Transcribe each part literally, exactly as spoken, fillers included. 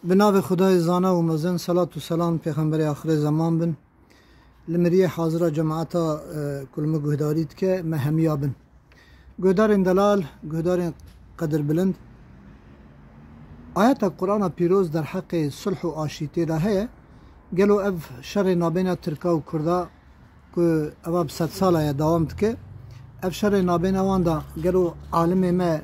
Bi navê Xwedayê zana û mezin, selat û selam Pêxemberê axirê zeman bin. Li miriyê hazira cemaeta, e, ku li min guhdarî dike, me hemiya bin. Guhdarên delal, guhdarên qedirbilind. Ayeta Qur'ana Pîroz derheqê sulh û aşîtê de heye. Gelo ev şerê nabêna Tirka û Kurda ku eva bi sedsala ye dewam dike. Ev şerê nabêna wan de gelo alimê me,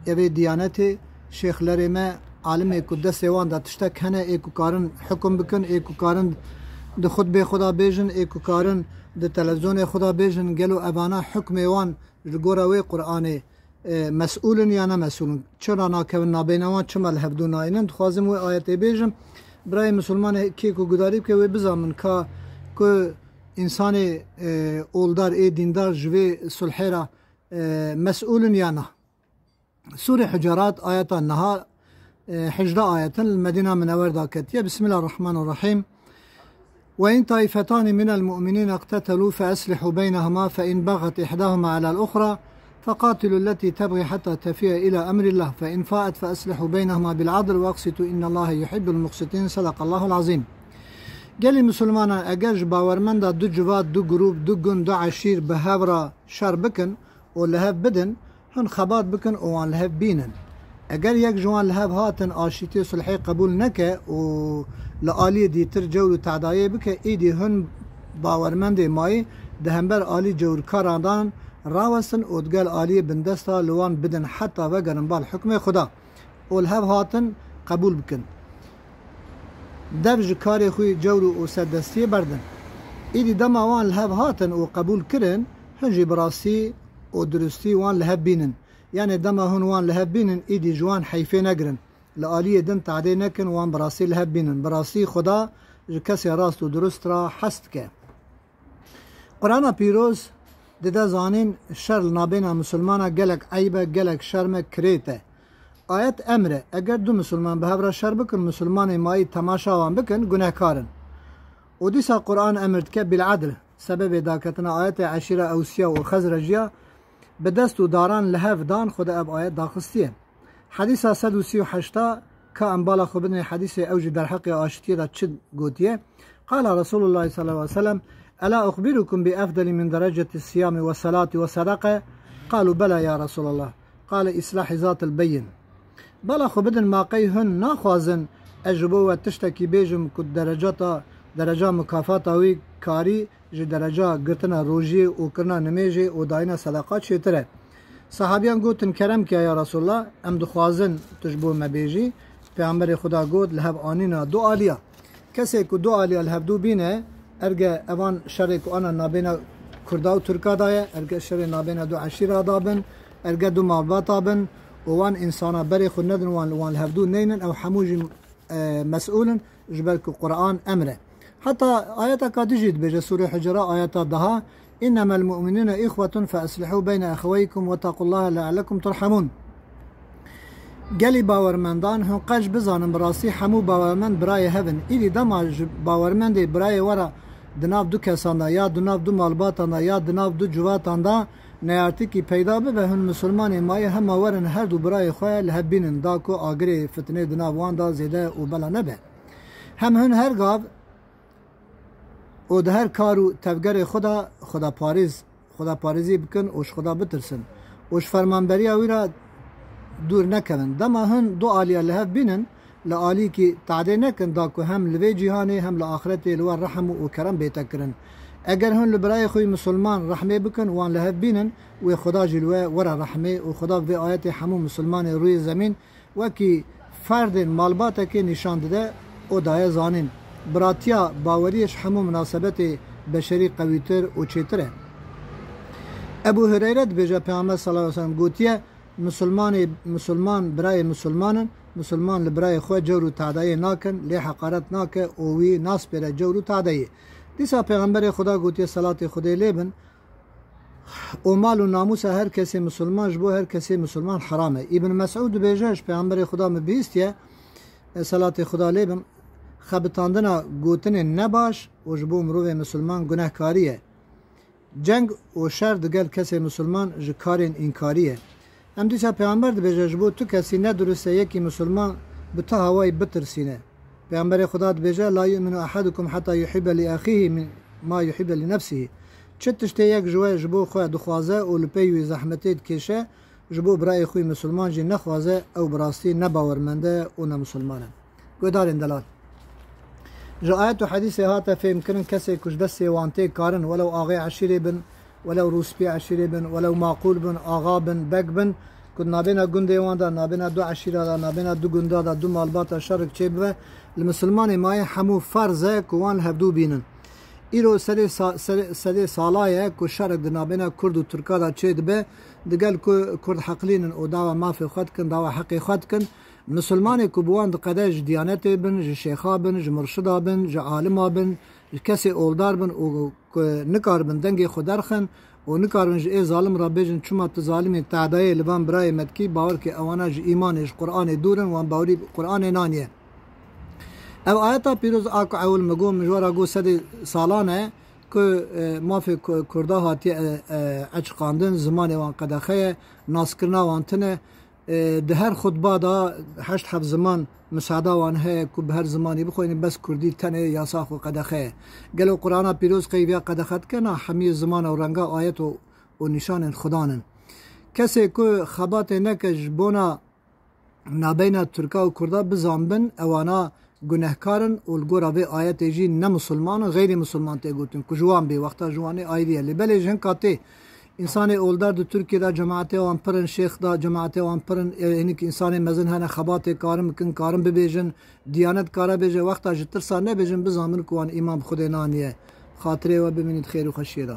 evê diyanetê, şêxlerê me, alimê ku destê wan de tiştek hene, ê ku karin hukum bikin, ê ku karin di xutbê xwe de bêjin, ê ku karin di televîzyonê xwe de bêjin, gelo evana hukmê wan ji gora wê Qur'anê, e, mesûl in ya ne mesûl in? Çira nakevin nabêna wan, çima li hevdû nayînin? Dixwazim wê ayetê bêjim. Birayê misilmanê kê ku gudarî bike, wê bizanin ka ku însanê, e, oldar ê dîndar ji vê sulhê re, e, mesûl in ya na. Sûrê Hucurat, ayeta niha, e, hejdeh ayet in, li Medîna Minewer de ketiye. Bismillahirrahmanirrahîm. وإن طائفتان من المؤمنين اقتتلوا فأصلحوا بينهما فإن بغت إحداهما على الأخرى فقاتلوا التي تبغي حتى تفيء إلى أمر الله فإن فاءت فأصلحوا بينهما بالعدل وأقسطوا إن الله يحب المقسطين. صدق الله العظيم. Gelî misilmanan, eger ji bawermenda du civat, du grûp, du gund, du eşîr bi hev re şer bikin û li hev bidin, hin xebat bikin û wan li hev bînin. Eger yek ji wan li hev hatin aşîtî û sulhê qebûl neke û li aliyê dîtir cewr û tedayê bike, îdî hin bawermendê mayî di hember alî cewrkaran dan rawestin û digel aliyê bindesta li wan bidin heta vegerin bal hukmê Xuda û li hev hatin qebûl bikin. Dev ji karê xwe cewr û sedestiyê berdin. Îdî dema wan li hev hatin û qebûl kirin, hin jî bi rastî û durustî wan li hev bînin. Yanê dema hûn wan li hev bînin, îdî ji wan heyfê negirin. Li aliyê din tadê nekin, wan bi rastî li hev bînin. Bi rastî Xuda ji kesê rast û durust re hez dike. Qur'ana Pîroz dide zanîn şer li nabêna misilmana gelek eyb e, gelek şerm e, kirêt e. Ayet emr e. Eger du misilman bi hev re şer bikin, misilmanê mayî temaşa wan bikin, gunehkar in. Û dîsa Qur'an emir dike bil adl. Sebebê daketina ayetê eşîra Ewsiya û Xezreciya bi dest û daran li hev dan xwe de ev ayet daxistiye. Hedîsa sed û sî û heşta, ka em bala xwe bidinê hedîsê ew jî derheqê aşitiyê de çi gotiye? Qala Resulullah sallallahu aleyhi ve sellem: "Ela uxbirukum bi efdali min dereceti siyami ve salati ve sadaka?" Qalu: "Bela ya Resulallah." Qale: "İslahi zatil beyin." Bala xwe bidin, ma qey hûn naxwazin ez ji bo we tiştekî bêjim ku derecata, dereca mukafata wî karî ji dereca girtina rojiyê û kirina nimêjê û dayina sedeqa çêtir e. Sahabiyan gotin, kerem ke ya Resulallah, em dixwazin tu ji bo me bêjî. Peyamberê Xuda got, li hev anîna du aliya. Kesê ku du aliya li hevdû bîne, erge evan şerê ku ana nabêna Kurda û Tirka da ye, erge şerê nabêna du eşîra da bin, erge du malbata bin û wan însana berê xwe nedin, wan, wan li hevdû neynin, ew hemû jî, e, mesûl in, ji ber ku Quran emr e. Heta ayeteka din jî dibêje, Sûrê Hucura, ayeta deha, "İnnemel mu'minûne ihwetun fe eslihû beyne ehweykum ve tequllaha leallekum turhamun." Gelî bawermendan, hûn qeş bizanin, bi rastî hemû bawermend birayê hev in. Îdî dema ji bawermendê birayê we re di nav du kesan de, ya di nav du malbatan de, ya di nav du civatan de neyartîkî peyda bibe, hûn misilmanê mayî hema werin her du birayê xwe li hev bînin, da ku agirê fitnê di nav wan de zêde û bela nebe. Hem hûn her gav û di her kar û tevgerê xwe de Xudaparêz, Xudaparêzî bikin û ji Xuda bitirsin û ji fermanberiya wî re dûr nekevin. Dema hin du aliya li hev bînin, li alîkî tadê nekin, da ku hem li vê cîhanê hem li axretê li we rehm û kerem bête kirin. Eger hin li birayê xwe yî misilman rehmê bikin, wan li hev bînin, wê Xuda jî li we were rehmê û Xuda bi vê ayetê hemû misilmanê rûyê zemîn wekî ferdên malbatekê nîşan dide û daye zanîn. Biratiya baweriyê ji hemû minasebetê beşerî qewîtir û çêtir e. Ebû Hureyre dibêje, Peyxember sallallahu aleyhi ve sellem gotiye, Misilmanê, misilman birayê misilman in, misilman li birayê xwe cewr û tadayê nakin, lê heqaret nake û wî naspêre cewr û tadayê. Dîsa Peyxemberê Xuda gotiye, selatê Xwedê lê bin, û mal û namûsa her kesê misilman ji bo her kesê misilman heram e. Îbn Mesûd dibêje, ji Peyxemberê Xuda min bihîstiye, e, selatê Xuda lê bin, xebitandina gotinên nebaş û ji bo mirovê misilman gunehkarî ye. Ceng û şer digel kesê misilman ji karên înkarî ye. Em dîsa Peyxember dibêje, ji bo tu kesî ne dirust e yekî misilman bi tu hawayî bitirsîne. Pêxemberê Xuda dibêje, "La yu'minu ahadukum heta yuhibbe li axihi min ma yuhibbe li nefsihi." Çi tiştê yek ji we ji bo xwe dixwaze û li pey wî zehmetê dikêşe, ji bo birayê xwe misilman jî nexwaze, ew bi rastî ne bawermend e û ne misilman e. Guhdarên delal. Ji ayet û hedîsê hate fêhmkirin, kesê ku ji destê wan tê karin, welew axê eşîrê bin, welew rûspî eşîrê bin, welew maqûl bin, axa bin, beg bin, ku di nabêna gundê wan de, nabêna du eşîra de, nabêna du gunda de, du malbata şerik çêbibe, li misilmanê mayê hemû ferz e ku wan li hevdû bînin. Îro sedê sa-, sedê, sedê sala ye ku şerik di nabêna Kurd û Tirka de çêdibe, digel ku Kurd heqlînin û dawa mafê xwe dikin, dawa heqê xwe dikin. Misilmanê ku bi wan diqede ji diyanetê bin, ji şêxa bin, ji murşida bin, ji alima bin, ji kesê oldar bin û ku nikaribin dengê xwe derxin û nikaribin ji ê zalim re bêjin, "Çima tu zalimî, tehdayê li van birayê me dikî?" Bawer ke ewana ji îmanê, ji Qur'anê dûr in, wan bawerî bi Qur'anê naniye. Ev ayeta pîroz a ku ewil min got, min ji we re got sedê salan e ku, e, mafê ku-, Kurda hatiye, e, e, eçiqandin, zimanê wan qedexe ye, naskirina wan tune. E, di her xutba de heşt heft ziman misada wan heye ku bi her zimanî bixwînin, bes Kurdî tenê yasa xwe qedexe ye. Gelo Qur'ana pîroz qey viya qedexe dike? Na, hemî ziman û renga ayet û, û nîşanên Xudan in. Kesê ku xebatê neke ji bona nabeyna Tirka û Kurda bizanbin, ewana gunehkar in û li gora vê ayetê jî ne misilman in, xeyrî misilman tê gotin, ku ji wan bê, wexta ji wan ê ayrî ye. Lê belê ji hinka tê, însanê oldar di Tirkiye de cemaetê wan pir in, şêx de cemaetê wan pir in, e, hinek însanê mezin hene, xebatê karin bikin, karin bibêjin, diyanet kare bêje, wexta ji tirsa nebêjin, bizanbin ku wan îman bi Xwedê naniye. Xatirê we bimînît xêr û xweşiyê de.